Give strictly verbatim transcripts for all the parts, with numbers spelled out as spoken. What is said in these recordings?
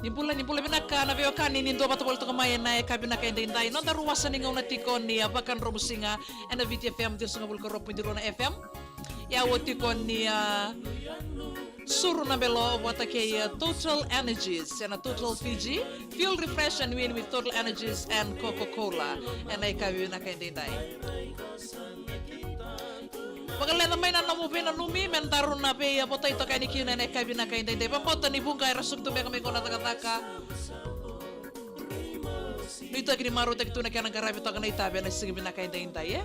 Ni bula, ni bula vinaka na veiwekani, ni dua vata voli toka mai ena yakavi vinaka edaidai. Nodaru wasa ni gauna tiko ni a vakadromu siga ena Viti F M, ciwasagavulu ka rua poidi rua na F M. Ia au tiko ni a Suru na Belo vata kei a Total Energies ena Total Fiji. Fuel, refresh and win with Total Energies and Coca-Cola ena yakavi vinaka edaidai. Vakaleca mai na nomu veinanumi me daru na veivotai toka yani kina ena yakavi vinaka edaidai. Vakabauta ni vuqa era suka tu beka mai qo na cakacaka. Nuitaki ni marautaki tu na kena qaravi toka na itavi ena siga vinaka edaidai, e?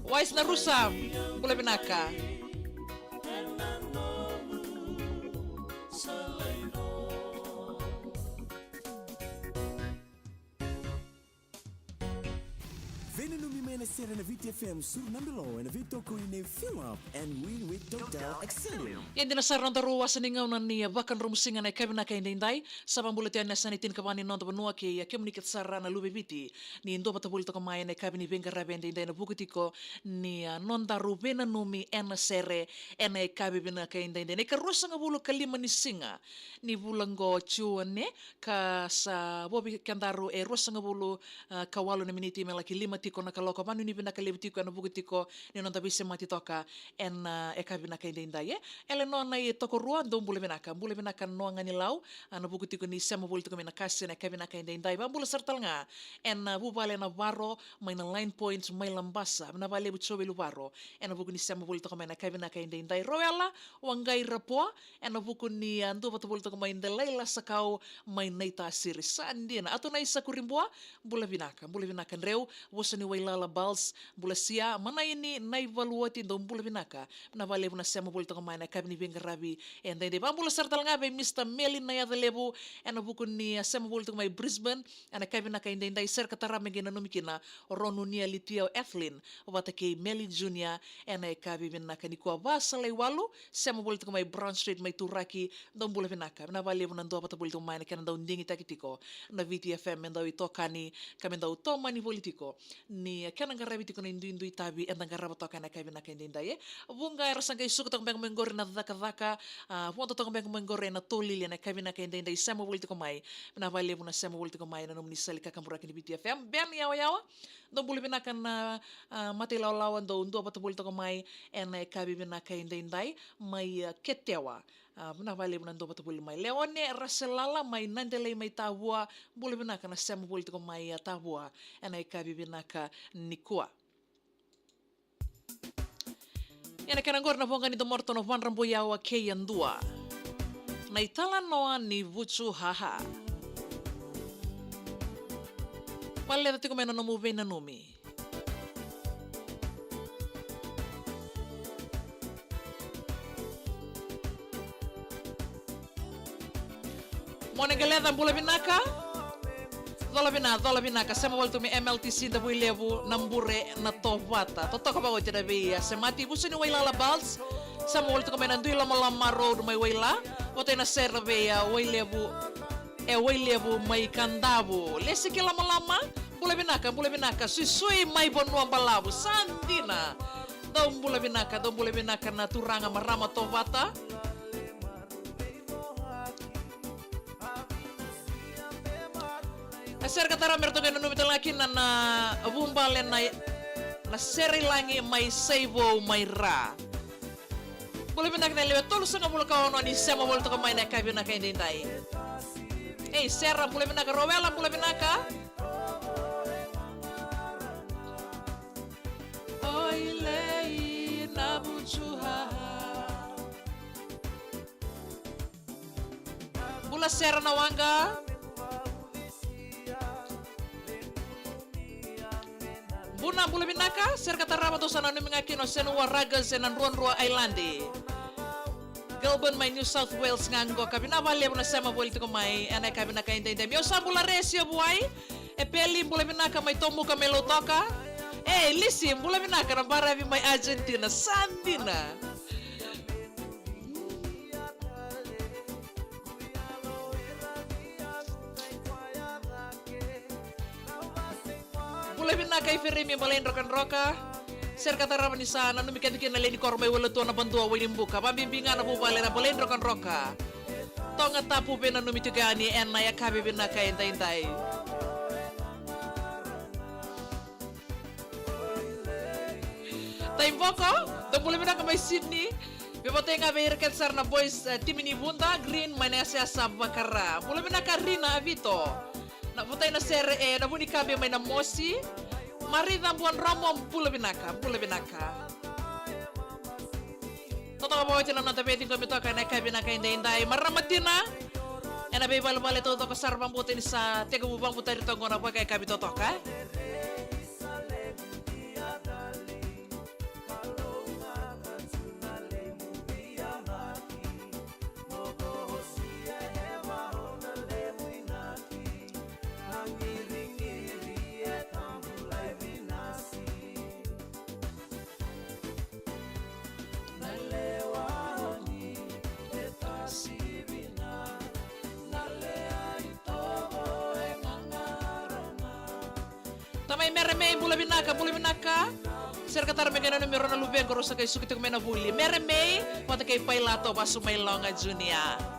Wise na Rusa, bula vinaka. Veinanumi mai ena sere ena Viti F M, Suru na Belo, ena veitokoni nei Fuel Up and Win with Total Accelerator. Ia dina sara nodaru wasa ni gauna ni vakadromu siga ena yakavi vinaka edaidai. Sa vakabula tu yani na yasana e tinikava ni noda vanua kei a kemuni kece sara na luve i Viti. Ni dua vata voli toka mai ena yakavi ni veiqaravi edaidai ena vuku tiko ni a nodaru veinanumi ena sere ena yakavi vinaka edaidai. Na ikaruasagavulu ka lima ni siga ni vula qo June, ka sa vo vei kedaru e ruasagavulu, a, ka walu na miniti me laki lima tiko na kaloko. Vakanuinui vinaka levu tiko ena vuku tiko ni noda veisemati toka ena, a, yakavi vinaka edaidai, e. Eleanor Naitokorua, dou bula vinaka. Bula vinaka Noa Ganilau, a, ena vuku tiko ni sema voli tiko mai na kase ena yakavi vinaka edaidai. Vakabula sara tale ga ena, a, vuvale na Varo mai na Line Point mai Labasa. Vinaka vakalevu Joe Luvaro ena vuku ni sema voli toka mai ena yakavi vinaka edaidai. Rowela Waqairapoa, ena vuku ni a dua vata voli toka mai Delai Lasakau mai Naitasiri. Sa dina. Atunai Sakuribua, bula vinaka. Bula vinaka Dreu, vosa ni Wailala Bals, bula Sia, Manaini Naivaluoti, dou bula vinaka. Vinaka vakalevu na sema voli toka mai ena yakavi ni veiqaravi edaidai. Vakabula sara tale ga vei Mister Meli Nayacalevu, ena vuku ni a sema voli toka mai Brisbane ena yakavi vinaka edaidai. Sere ka tarava me qai nanumi kina o Ronunia Litia, o Ethlyn vata kei Meli Junior ena yakavi vinaka nikua. Vasalaiwalu, sema voli toka mai Brown Street mai Turaki, dou bula vinaka. Vinaka vakalevu na dua vata voli toka mai ena kena dau digitaki tiko na Viti F M me dau itokani ka me dau tomani voli tiko ni kena qaravi tiko na iduidui tavi eda qarava toka ena yakavi vinaka edaidai, e. Vuqa era sa qai suka toka beka mai qori na cakacaka, a, vodo toka beka mai qori ena tolili ena yakavi vinaka edaidai, sema voli tiko mai. Vinaka vakalevu na sema voli tiko mai ena nomuni sali kakaburaki ni Viti F M. Ben Yawayawa, dou bula vinaka na, a, mata ilawalawa, dou dua vata voli toka mai ena yakavi vinaka edaidai mai, a, Ketewa. A, vinaka vakalevu na dua vata voli mai. Leone Raselala mai Nadelai mai Tavua, bula vinaka na sema voli tiko mai, a, Tavua ena yakavi vinaka nikua. Ia na kena qori na voqa ni Domorato na Vadraboyawa kei Yadua. Na italanoa ni Vucu Haha. Valeca tiko mai na nomu veinanumi. Mone Geleca, bula vinaka. Cola vina, cola vinaka, sema voli tu mai M L T C Davuilevu, na bure na tovata. Totoka vakaoti na vei, a, semati. Vusu ni Wailala Bals, sema voli tu mai na dui lomaloma road mai Waila. Vota ina sera vei, a, Wailevu, e Wailevu mai Kadavu. Lesi ki Lamalama, bula vinaka, bula vinaka. Suisui mai Vanua Balavu, sa dina. Dou bula vinaka, dou bula vinaka na turaga, marama tovata. Na sere ka tara me ratou qai nanumi tale ga kina na, na vubale na, na Sere i Lagi mai Saivou mai Ra. Bula vinaka na lewe tolusagavulu ka ono ni sema voli toka mai na yakavi vinaka edaidai. Ei, Sera, bula vinaka. Rowela, bula vinaka. Oilei na vucu haha. Bula Sera na waqa. Buna, bula vinaka. Sera ka tarava, dou sa nanumi ga kina o Senua Ragas ena Druadrua Ailadi. Melbourne mai New South Wales ga qo, ka vinaka vakalevu na sema voli tiko mai ena yakavi vinaka edaidai. Meu sa bula Resi o Vuai. E Peli, bula vinaka mai Tomuka mai Lautoka. E Lisi, bula vinaka na baravi mai Argentina. Sa dina. Bula vinaka i Feremi Balaidrokadroka. Sere ka tarava ni sa nanumi keda kina na lewe ni koro mai Weletua na Badua Wainibuka. Vabibi ga na vuvale na Balaidrokadroka. Toga Tapu veinanumi tiko yani ena yakavi vinaka edaidai. Taiboko, dou bula vinaka mai Sydney. Veivotai ga vei ira kece sara na boys, eh, timi ni Vuda, Green, mai na yasayasa Vakara. Bula vinaka Rina Avito. Na votai na sere, eh, na Vunikabe mai na Mosi. Marica Buadromo, bula vinaka, bula vinaka. Totoka vakaoti na noda veiciqomi toka ena yakavi vinaka edaidai. Marama tina, ena veivalevale taucoko sara, vakabauta ni sa tekivu vakabutari toka qo na vakayakavi totoka, e? Tamai Mere Mei, bula vinaka, bula vinaka. Sere ka tara me qai nanumi rau na luvequ rau sa qai suka tiko mai na vuli. Mere Mei vata kei Pailato Vasumailoga Junior.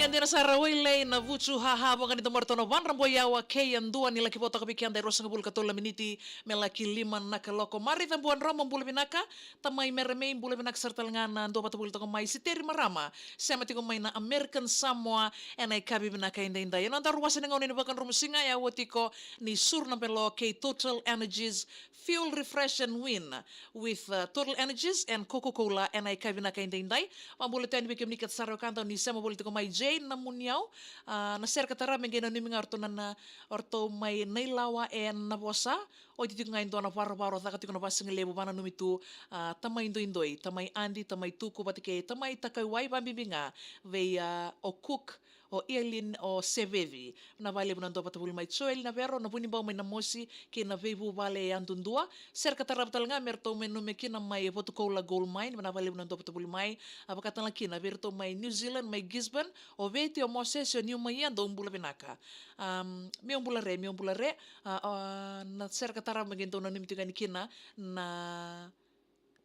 Ia dina sara, Wailei na Vucu, haha, voqani domora tona vadra boyawa kei a dua ni laki vo toka vei keda e ruasagavulu ka tolu na miniti me laki lima na kaloko. Marica Buadromo, bula vinaka. Tamai Mere Mei, bula vinaka sara tale ga na dua vata voli toka mai, Siteri Marama, sema tiko mai na American Samoa ena yakavi vinaka edaidai. Ena noda ruasa ni gauna ni vakadromusiga, e a oti tiko ni Suru na Belo kei Total Energies Fuel Refresh and Win with, uh, Total Energies and Coca-Cola ena yakavi vinaka edaidai. Vabula tani vei kemuni kece sara, wekada ni sema voli tiko mai, Jane Namuniau. Ah, na sere ka tara me qai nanumi ga o ratou na, na, o ratou mai Nailawa e Navosa. Oti tiko ga e dua na varavara, caka tiko na vasigalevu, vananumi tu, ah, Tamai Doidoi, Tamai Adi, Tamai Tuku vata kei Tamai Takaiwai, vabibi ga vei, ah, o Cook, o Ialin, o Seveci. Vinaka vakalevu na dua vata voli mai, Joel Navero, na Vunibau mai na Mosi kei na veivuvale yadudua. Sere ka tarava tale ga me ratou mai nanumi kina mai Vatukoula Gold Mine. Vinaka vakalevu na dua vata voli mai. A vaka tale kina vei ratou mai New Zealand, mai Gisborne, o Veti, o Mosese, o Niumaia, dou bula vinaka. Am, meu bula re, meu bula re. A, a, na sere ka tarava me qai dou nanumi tiko yani kina na,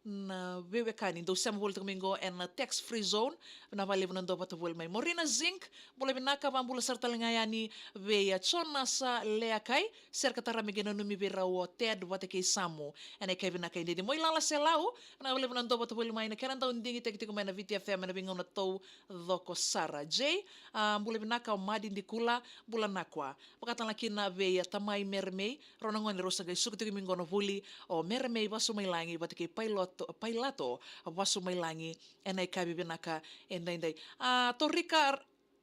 na veiwekani dou sema voli tiko mai qo ena tax free zone. Vinaka vakalevu na dua vata voli mai. Morina Zinc, bula vinaka, vabula sara tale ga yani vei a Jonasa Leakai. Sere ka tarava me qai nanumi vei rau o Ted vata kei Samu ena yakavi vinaka edaidai. Moilala Selau, vinaka vakalevu na dua vata voli mai, na kena dau digitaki tiko mai na Viti F M ena veigauna taucoko sara. Jay, a, bula vinaka, o Madi Dikula, bula nakua. Vaka tale kina vei a Tamai Mere Mei, rau na gone rau sa qai suka tiko mai qo na vuli, o Mere Mei Vasumailagi vata kei Pailato, Pailato Vasumailagi ena yakavi vinaka edaidai. A, Torika,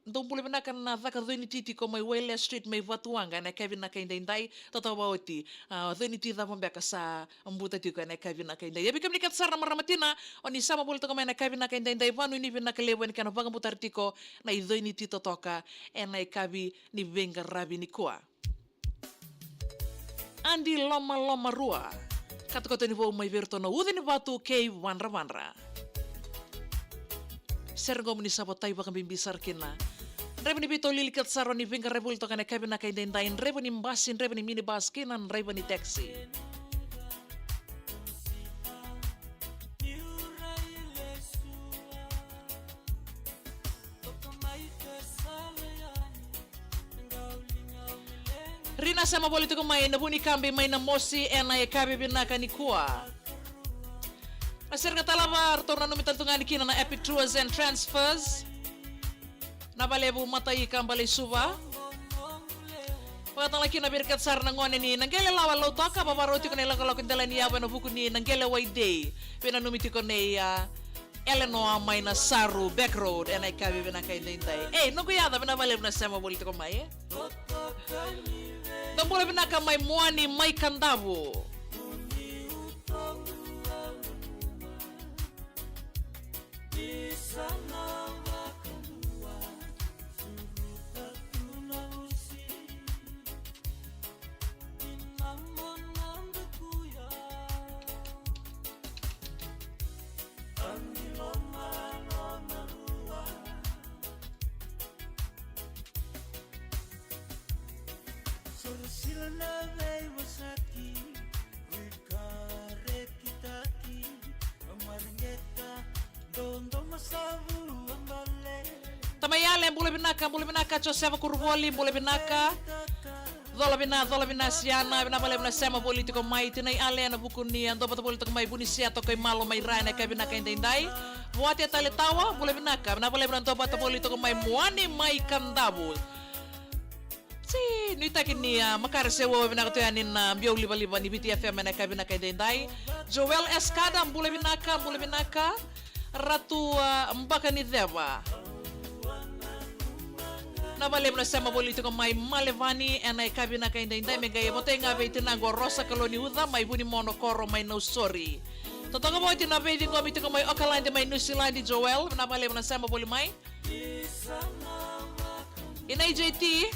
dou bula vinaka na caka Coiniti tiko mai Wailea Street mai Vatuwaqa ena yakavi vinaka edaidai. Totoka vakaoti, a, Coiniti cava beka sa buta tiko ena yakavi vinaka edaidai. Ia vei kemuni kece sara na marama tina o ni sema voli toka mai ena yakavi vinaka edaidai, vanuinui vinaka levu ena kena vakabutari tiko na iCoiniti totoka ena yakavi ni veiqaravi nikua. Adi Lomaloma Rua, katokato ni vou mai vei iratou na Uca ni Vatu kei Vadravadra. Sere qo mo ni sa votai vakabibi sara kina. Draiva ni veitaulili kece sara, o ni veiqaravi voli toka ena yakavi vinaka edaidai, draiva ni basi, draiva ni minibus kei na draiva ni taxi. Rina sema voli tiko mai na Vunikabe mai na Mosi ena yakavi vinaka nikua. Na sere ka talava, ratou nanumi tale tu ga yani kina na Epic Tours and Transfers. Na Valevu, Mataika, Baleisuva. Vaka tale kina vei ira kece sara na gone ni Naqele, Lawa, Lautoka, vavarau tiko na ilakolako dela ni yavu ena vuku ni Naqele White Day. Veinanumi tiko nei, a, Elenoa mai na Saru Back Road ena yakavi vinaka edaidai. Ei, noqu yaca, vinaka vakalevu na sema voli tiko mai, e. Dou bula vinaka mai Moani mai Kadavu. Tamai Ale, bula vinaka, bula vinaka. Josefa Kuruvoli, bula vinaka. Cola vina, cola vina Siana, vinaka vakalevu na sema voli tiko mai. Tinai Ale, ena vuku ni a dua vata voli tiko mai Vunisia, toka i Malo mai Ra, ena yakavi vinaka edaidai. Vuate Tale Tawa, bula vinaka, vinaka vakalevu na dua vata voli tiko mai Muani mai Kadavu. Si, nuitaki ni a makare se uaua vinaka tu yani na biau livaliva ni Viti F M ena yakavi vinaka edaidai. Joel Eskada, bula vinaka, bula vinaka. Ratu a Bakaniceva. Vinaka vakalevu na sema voli tiko mai Malevani ena yakavi vinaka edaidai, me qai votai ga vei tinaqu o Rosa Kaloni Uca mai Vunimono Koro mai Nausori. Totoka voti na veiciqomi tiko mai Okaladi mai Niusiladi, Joel, vinaka vakalevu na sema voli mai. Ina i J T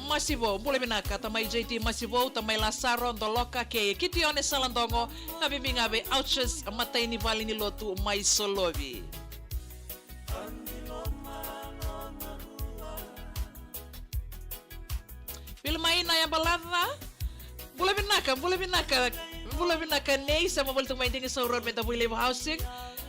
Masivo, bula vinaka, tamai J T Masivo, tamai Lasaro Doloka kei Kitione Saladogo, ka bibi ga vei Ouches, matai ni vale ni lotu mai Solovi. Vilimaina Yabalaca, bula vinaka, bula vinaka, bula vinaka nei, sema voli tiko mai Digisau Road mai Davuilevu Housing.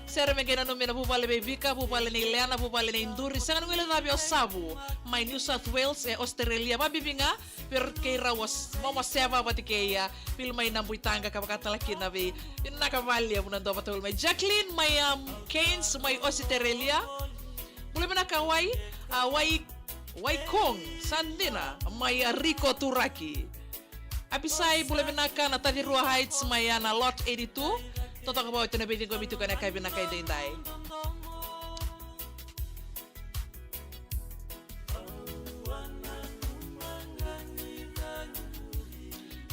Sere me qai nanumi na vuvale vei Vika, vuvale nei Lena, vuvale nei Duri, sega ni guilecavi o Savu mai New South Wales e Australia, vabibi ga vei ira kei rau o S-, Momo Seva vata kei a Vilimaina Buitaqa, ka vakatalakina vei, vinaka vakalevu na dua vata voli mai Jacqueline mai, um, Cairns mai Australia. Bula vinaka Wai, a Wai, Wai Kong, sa dina mai a Riko Turaki. Apisai, bula vinaka na Tacirua Heights mai a na Lot eighty-two. Totoka voti na veiciqomi tiko ena yakavi vinaka edaidai.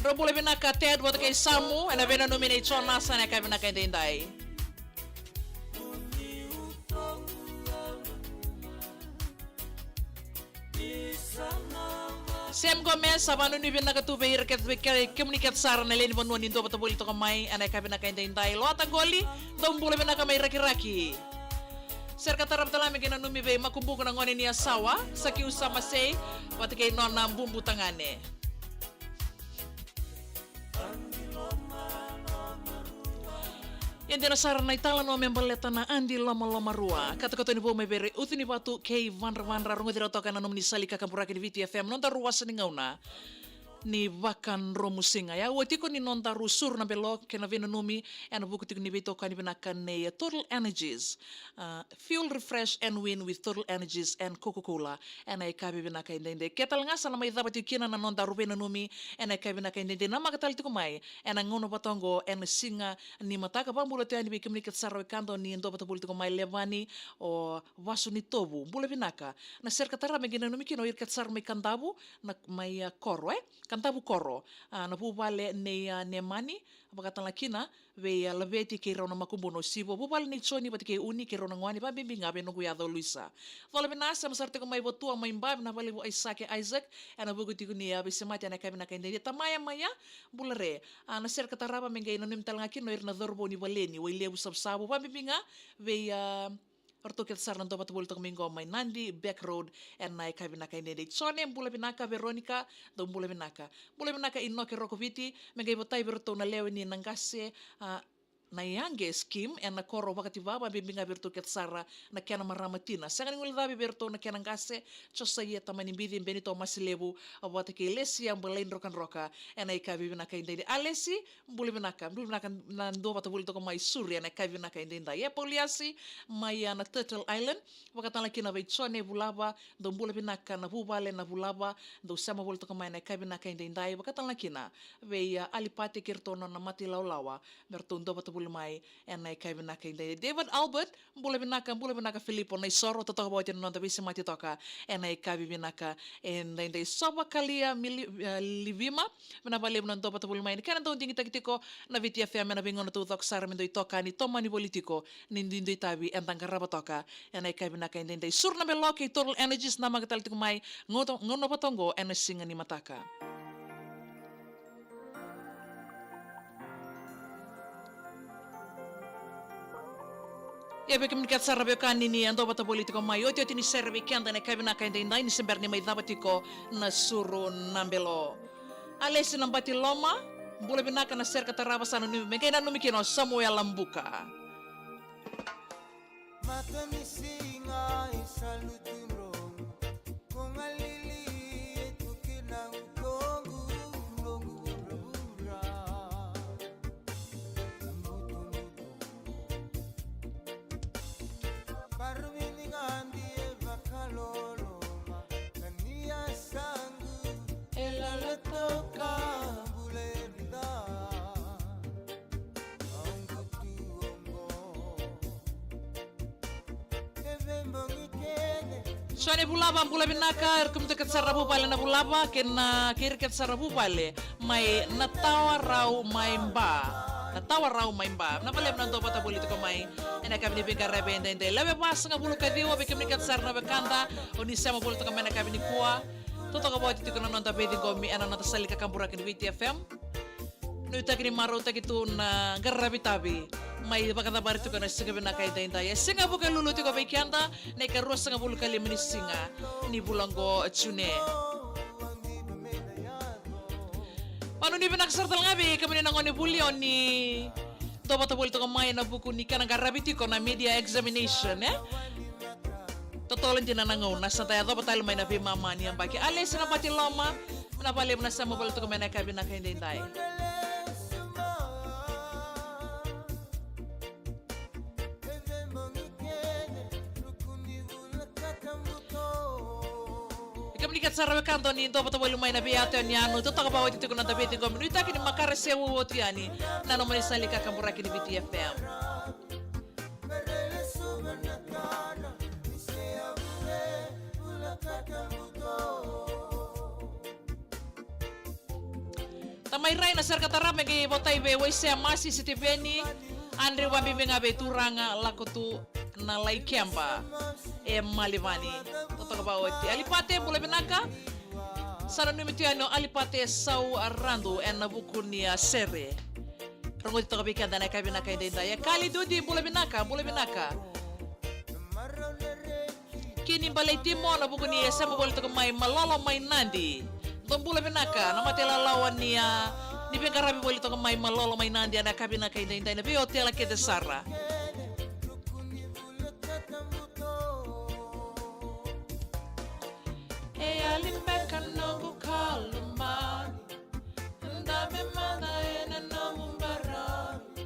Drau bula vinaka Ted vata kei Samu, ena veinanumi nei Jonasa ena yakavi vinaka edaidai. Sam Gomez, sa vanuinui vinaka tu vei ira kece, vei ke-, kemuni kece sara na lewe ni vanua ni dua vata voli toka mai ena yakavi vinaka edaidai. Loata Qoli, dou bula vinaka mai Rakiraki. Sereka tarava tale me qai nanumi vei Makubuqu na gone ni Yasawa, Sakiu Samasei vata kei nona bubu tagane. Ia dina sara na italanoa me baleta na Adi Lomalomarua. Katokatoni vou mai vei ira e Utunivatu kei Vadravadra, rogoci rau toka ena nomuni sala ni kakaburaki ni Viti F M, nodaru wasa ni gauna ni Vakadromusiga. Ia, oti tiko ni nodaru suru na belo kei na veinanumi ena vuku tiko ni veitokani vinaka nei Total Energies. Ah, fuel, refresh and win with Total Energies and Coca-Cola. Ena yakavi vinaka edaidai. Ke tale ga sa na mai cava tiko kina na nodaru veinanumi ena yakavi vinaka edaidai, namaka tale tiko mai ena gauna vata oqo ena siga ni mataka. Vakabula tu yani vei kemuni kece sara wekada ni dua vata voli tiko mai Levani, o Vasu ni Tovu, bula vinaka. Na sereka tarava me qai nanumi kina o ira kece sara mai Kadavu, na, mai, ah, Koro, e? Kadavu Koro. Ah, na vuvale nei, ah, Nemani, vakatale ga kina vei, ah, Laveti kei rau na makubuna o Sivo, vuvale nei Joni vata kei Uni kei rau na gone, vabibi ga vei noqu yaca o Luisa. Cola vina, sema sara tiko mai Vatua mai Ba, vinaka vakalevu Aisake Isaac, ena vuku tiko ni, ah, veisemati ena yakavi vinaka edaidai. Tamaya Maya, bula re. Ah, na sereka tarava me qai nanumi tale ga kina o ira na cauravou ni Valeni, Wailevu, Savusavu, vabibi ga vei, ah, o ratou kece sara na dua vata voli toka mai qo mai Nadi Back Road ena yakavi vinaka edaidai. Jone, bula vinaka. Veronica, dou bula vinaka. Bula vinaka Inoke Rokoviti, me qai votai vei ratou na lewe ni Naqase, ah, na Yaqe scheme ena koro o Vakativa, vabibi ga vei ratou kece sara na kena marama tina. Sega ni guilecavi vei ratou na kena qase, Josaia Tamanibici, Benito Masilevu, vata kei Lesia Balaidrokadroka ena yakavi vinaka edaidai. Alesi, bula vinaka, bula vinaka na dua vata voli toka mai Suri ena yakavi vinaka edaidai. E Pauliasi mai, ah, na Turtle Island, vakatale ga kina vei Jone Vulava, dou bula vinaka na vuvale na Vulava, dou sema voli toka mai ena yakavi vinaka edaidai, vakatale ga kina vei, ah, Alipate kei ratou na nona mata ilawalawa, me ratou dua vata voli mai ena yakavi vinaka edaidai. David Albert, bula vinaka, bula vinaka Filipo Naisoro, totoka vata na noda veisemati toka ena yakavi vinaka edaidai. Sova Kalia Mili-, eh, Livima, vinaka vakalevu na dua vata voli mai. Ni kena dau digitaki tiko na Viti F M ena veigauna taucoko sara me dau itokani, tomani voli tiko ni duidui tavi eda qarava toka ena yakavi vinaka edaidai. Suru na belo kei Total Energies, namaka tale tiko mai, gauna, gauna vata oqo ena siga ni mataka. Ia vei kemuni kece sara veiwekani ni a dua vata voli tiko mai, otioti ni sere vei keda ena yakavi vinaka edaidai, ni se bera ni mai cava tiko na suru na belo. Alesi Nabati Loma, bula vinaka. Na sere ka tarava sa nanumi, me qai nanumi kina o Samuela Buka. Mata ni siga e sa lutudromu, ko galili e tu kina utoqu, utoqu vuravura. Na butobuto. Parvini gadi e vakaloloma, ka ni a saqu e lala toka, bula e vida. Sone Vulava, bula vinaka, ira kemudou kece sara na vuvale na Vulava, kei na, kei ira kece sara na vuvale mai Natawarau mai Ba. Natawarau mai Ba. Vinaka vakalevu na dou vata voli tiko mai ena yakavi ni veiqaravi edaidai. Lewe vasagavulu ka ciwa, vei kemuni kece sara na wekada o ni sema voli tiko mai ena yakavi nikua. Totoka vata tiko na noda veiciqomi ena noda sala ni kakaburaki ni Viti F M. Nuitaki ni marautaki tu na qaravi tavi mai vakacavari tiko na siga vinaka edaidai. E siga Vukelulu tiko vei keda, na ikaruasagavulu ka lima ni siga ni vula oqo, June. Vanuinui vinaka sara tale ga vei kemuni na gonevuli o ni dou vata voli tiko mai ena vuku ni kena qaravi tiko na mid-year examination, e? Totolo dina na gauna, sa da yacova tale mai na veimama ni yabaki. Alesi Nabati Loma, vinaka vakalevu na sema voli tiko mai ena yakavi vinaka edaidai. Kemuni kece sara wekada o ni dou vata voli mai na veiyato ni yanu, totoka vata tiko na noda veiciqomi. Nuitaki ni makare se oti yani na nomuni sala ni kakaburaki ni Viti F M. Tamai Rai, na sere ka tarava me qai votai vei Waisea Masi Sitiveni, Andrew, vabibi ga vei Turaga, lako tu na Laikeba e Malivani. Totoka vata oti. Alipate, bula vinaka. Sa nanumi tu yani o Alipate Sau Radu ena vuku ni a sere. Rogoci toka vei keda ena yakavi vinaka edaidai. E Kali Dudi, bula vinaka, bula vinaka. Kini Balei Timo, na vuku ni a sema voli toka mai Malolo mai Nadi. Dou bula vinaka, na mate lalawa ni a, ni veiqaravi voli toka mai Malolo mai Nadi ena yakavi vinaka edaidai, na veiotela kece sara. E yali beka noqu kalomani, da me mada ena nomu baravi.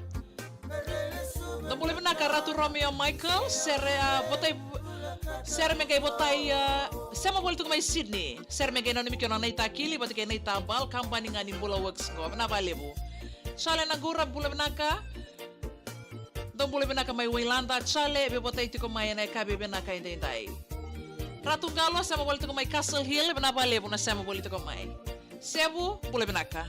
Dou bula vinaka Ratu Romeo Michael, sere, a, votai, sere me qai votai, a, sema voli tiko mai Sydney. Sere me qai nanumi kina o Naitakili vata kei Naitabal, kabani ga ni Bula Works qo. Vinaka vakalevu. Sale Naqura, bula vinaka. Dou bula vinaka mai Wailada, Jale, veivotai tiko mai ena yakavi vinaka edaidai. Ratu Qalo, sema voli tiko mai Castle Hill, vinaka vakalevu na sema voli tiko mai. Sevu, bula vinaka.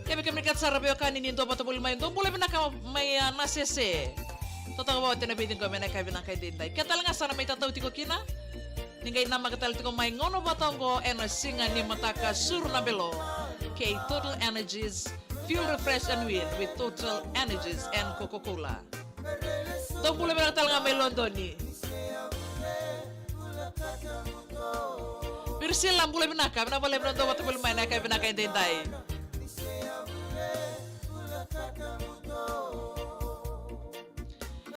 Kevaka kemuni kece sara veiwekani ni dou vata voli mai, dou bula vinaka mai, a, Nasese. Totoka vata oti na veiciqomi ena yakavi vinaka edaidai. Ke tale ga sa na mai tatau tiko kina, ni qai namaka tale tiko mai gauna vata oqo ena siga ni mataka, Suru na Belo kei Total Energies, Fuel, Refresh and Win with Total Energies and Coca-Cola. Dou bula vinaka tale ga mai Lodoni. Virisila, bula vinaka, vinaka vakalevu na dou vata voli mai ena yakavi vinaka edaidai.